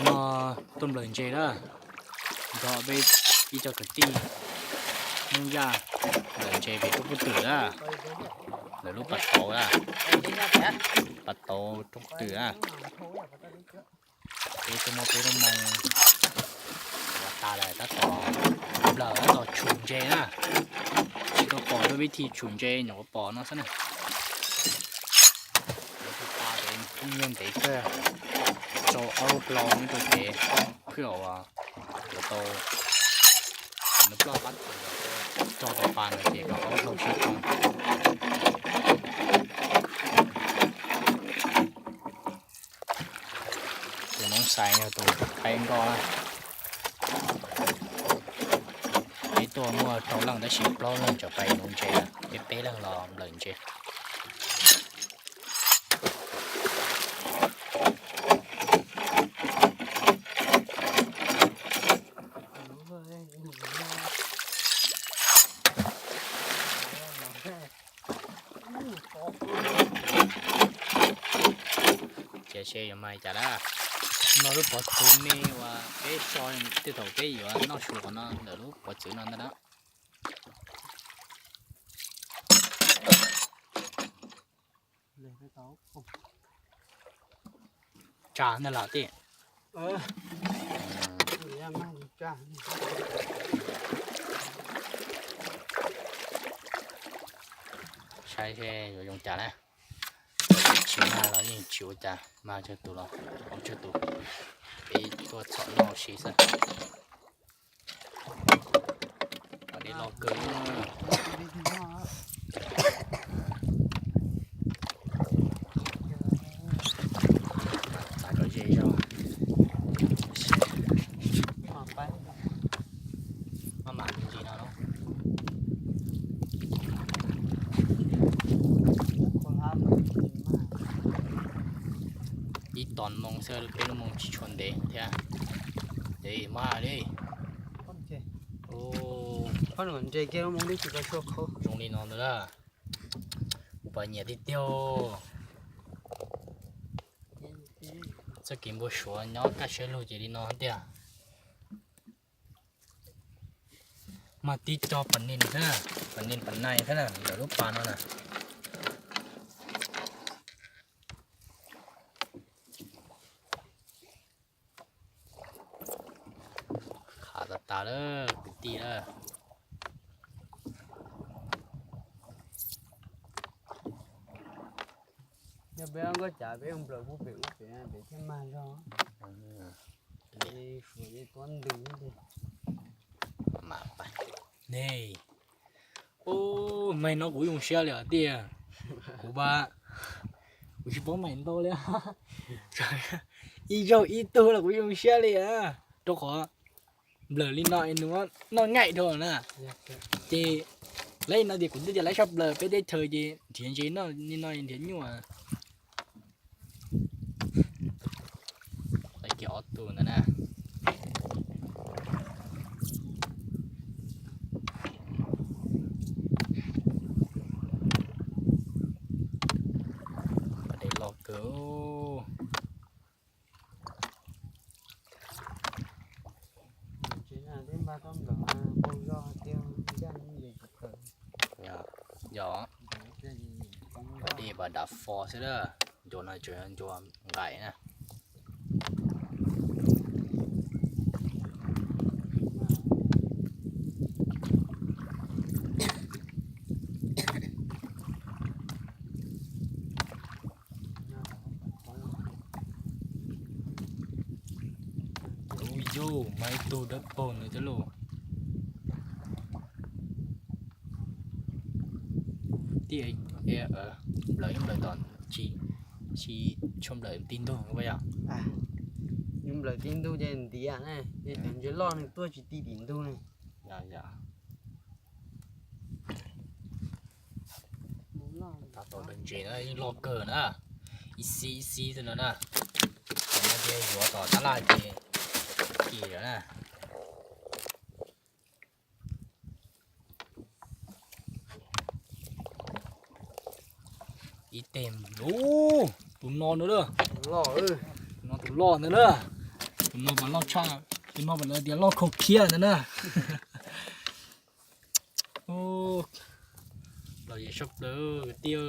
No tuaj nplawm ntses na, nrog peb ib co kwv tij Hmoob Yaj nplawm ntses pem Tub Pub Twm na, lawv lub pas tauv na, pas tauv Tub Pub Twm na. Peb tuaj muaj peb lub moo ua tas lawm tab tom nplawm tab tom tshum ntses na. Tsis tau pom dua vib thi tshum ntses nyuam qhuav pom no xwb na. Ua tas peb nyiaj ntev kawg, rau ob lub hlau nyob rau pem, phwj os, yuav tau nws ploj qab tsuas, rau tau pas no ces kom ob lub hlau sib too. Tus noob xais yog tus qaib nkoj na. Peb tuaj muaj rau leej tab sis plaub leeg tseem pais nuv ntses, peb peb leeg los nplawm ntses. Cia seb yuav mag li cas na. No lub pov txwv me uas peb so tej thaum peb yuav noj su qhov no ntawm lub pov txwv no ntag na. Tsa ntag los tij. Saib seb yuav zoo cas na. Tsis mag los yeej tsis ua cas, mag tsawg tus los ua tsawg tus. Peb tuaj txhom noj si xwb. Dej loj kawg. Txav kom ze zog. Maj mam ntsis no. Ib tog moo xwb, peb lub moo tsis tshua ntev thiab. Ces mag li. Zoo li no ntag. Kuv pom nyiam tiag tiag. Txoj kev npau suav nyob kaj siab lug ces li no tiag. Mag tib co pas nis thiab na, pas nis pas nais thiab na, ntawm lub pas no na. Qhav tas tas lawm kwv tij lawm. Yog peb nkoj cav peb ua nplawm pub pem ub pem pem thiaj mag zog. Suav tuab ntws. Ne, ub, mag no kuv zoo siab li os tiag. Kuv pab, kuv tsis paub mag ntau li. Ib zaug ib tug los kuv zoo siab li, rau qhov nplawm li no nws noj nqaij dhau na. Ces lawv no tias kuv twb tias lawv sab plaws peb teb chaws ces nrhiav ntses noj li no nrhiav nyuaj. Lawv kiag ob tug ntawd na. Pas dej loj kawg. Yog, pas dej pas dav fo xwb na, ncua no tseem ncua nqaim na. Ub yus, mag ib tug dawb paug ntawd thiab lauj. Tij, nplawm ib nplawm tom tsis, tsis tshua nplawm tij ntug yom. Yus nplawm tij ntug ces ntiav ne, ces cov ntses loj nws tuaj tsis ti tim ntug ne. Tab tom nplawm ntses na, yeej loj kawg na, ib xib ib xib xwb no na. Cov no ces yuav tom tab laj ces kim lawm na. Ib teg, ub, tus no na, tus no Tus loj ntawd na, tus no mas loj tshaj, tus no mas lawv tias loj khaus khiab ntawd na. Los yog sab plaws kwv tij.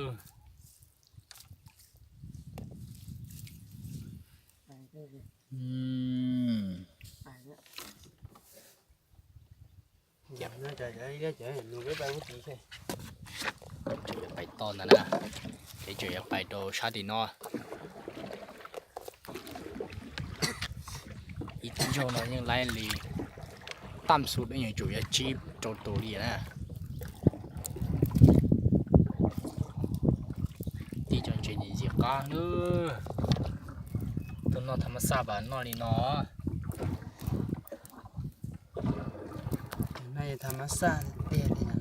Pais toj ntag na, peb tseem yuav pais rau sab tim no. Ib zaug no yeej laib li, tam sim no yeej tsum yog tsib rau tus li na. Tib co ntses ntxim qab na. Tuaj noj tham mas xaj mas noj li no. Tham mas xaj tiag tiag.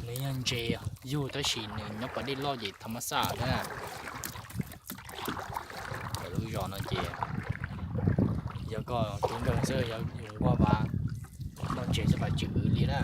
Nws yog ntses yug tab sis nws nyob pas dej loj ces tham mas xaj na. Lub zos no ces yog koj tub nkeeg xwb, yog yus nquag mas noj ntses xwb mas tsis wv li na.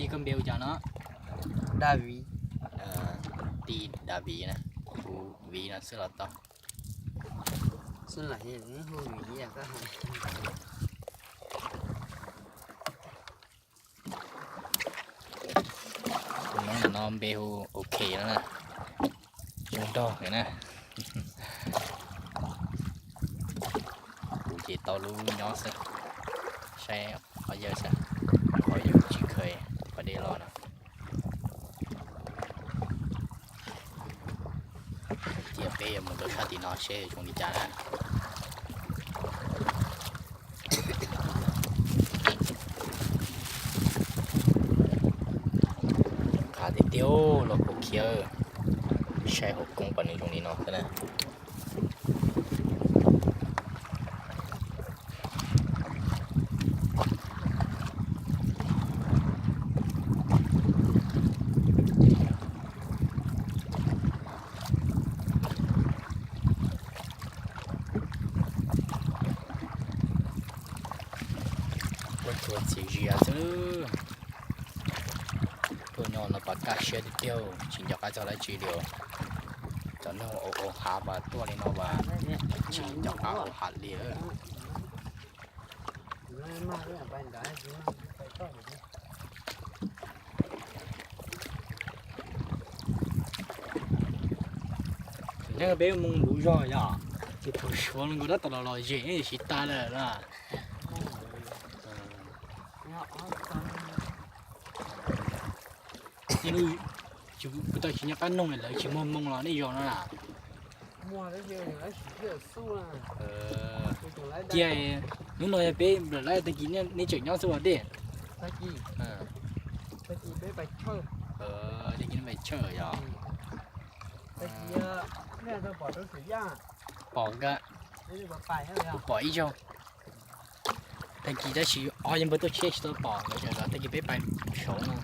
Tij, koj npe hu cas no? Daj Viv. Tij Daj Viv na, hu Viv no xwb los tau. Tus no npe hu OK no na, zoo nraug na. Kuv ces tau lub nyob xwb, saib qhov yawg xwb, qhov yus tsis kheev pas dej loj no. Cia peb yuav mus rau sab tim no seb zoo li cas na. Qab tiag tiag, los khaus khiab, saib hauv koob pas nws zoo li no xwb na. Tuaj txhua txiv zias xwb. Tuaj nyob no pas kaj siab tiag tiag, tsis nco qab txog dab tsi li. Cov neeg ua hav mas tuaj li no mas tsis nco qab ua hav li. Thaum ntej peb mus lub zog yog ces thaum suav nkaus tab tom los los zem siv tas lawm na. Kuv tau tsis nco qab noog lawv tsis muag moo los nej zos no na. Cia hnub no yog peb lawm tag kis nej tseem nyob xwb os dej. Tag kis peb pais chawj yog. Pom nkawd, pom ib zaug. Tag kis tab sis ho yog npawg tuaj tsheb tsis tau pom nkawd, tag kis peb pais saud no.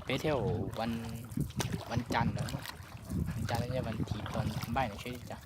Peb thiaj ua vas cas ntawd, vas cas los yog vas thiv los npaij no seb li cas.